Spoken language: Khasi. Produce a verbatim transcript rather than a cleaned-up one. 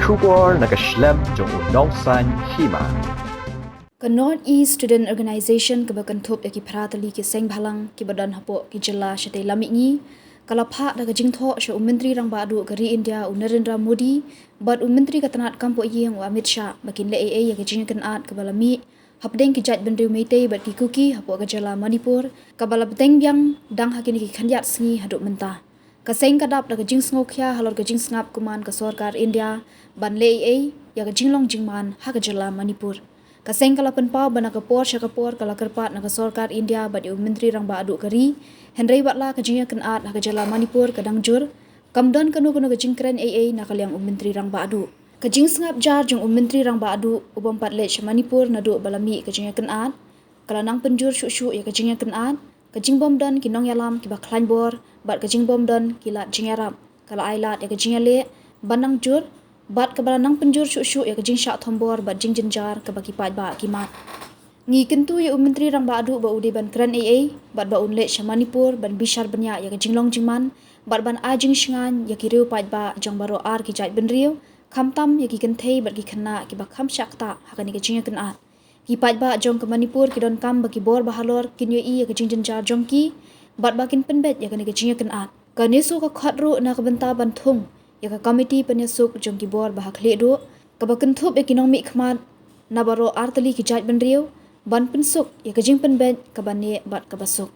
Khubor na ka shlem jong u nongsan hima. Ka North East Student Organisation kaba kynthup ïa ki phra tylli ki seng bhalang kiba don hapoh ki jylla shatei lam mihngi, ka la phah da ka jingthoh sha u Myntri Rangbah Duh ka ri India u Narendra Modi bad u Myntri ka tnad kam poh ïing u Amit Shah ba kin leh ei ei ïa ka jingïakynad kaba la mih hapdeng ki jaitbynriew Meitei bad ki Kuki hapoh ka jylla Manipur, kaba la bteng biang dang ha kine ki khyndiat sngi haduh mynta. Ka seng ka dap da ka jingsngewkhia halor ka jingsngap kuman ka sorkar India ban leh ei ei ïa ka jinglong jingman ha ka jylla Manipur. Ka seng ka la pynpaw ba na ka por sha ka por ka la kyrpad na ka sorkar India bad ïa u Myntri Rangbah Duh ka ri, hynrei wat la ka jingïakynad ha ka jylla Manipur ka dang jur, kam don kano kano ka jingkren ei ei na ka liang u Myntri Rangbah Duh. Ka jingsngap jar jong u Myntri Rangbah Duh u bym pat leit sha Manipur naduh ba la mih ka jingïakynad, ka la nang pynjur shuh shuh ïa ka jingïakynad. Ka jingbym don ki nongïalam kiba khlaiñ bor bad ka jingbym don ki lad jingïarap ka la ai lad ïa ka jingïaleh ban nang jur, bad kaba la nang pynjur shuh shuh ïa ka jingshah thombor bad jingjynjar kaba ki paidbah ki mad. Ngi kyntu ïa u Myntri Rangbah Duh ba u dei ban kren ei ei bad ba un leit sha Manipur ban bishar bniah ïa ka jinglong jingman bad ban ai jingshngaiñ ïa ki riew paidbah jong baroh ar ki jaitbynriew, khamtam ïa ki kynthei bad ki khynnah kiba kham shah ktah ha kane ka jingïakynad. Ki paidbah jong ka Manipur ki donkam ba ki bor bahalor kin ïohi ïa ka jingjynjar jong ki bad ba kin pynbeit ïa kane ka jingïakynad. Ka NESO ka khot ruh na ka bynta ban thung ïa ka komiti pynïasuk jong ki bor ba ha khlieh duh, kaba kynthup ïa ki nongmihkhmat na baroh ar tylli ki jaitbynriew ban pynsuk ïa ka jingpynbeit kaba neh bad kaba suk.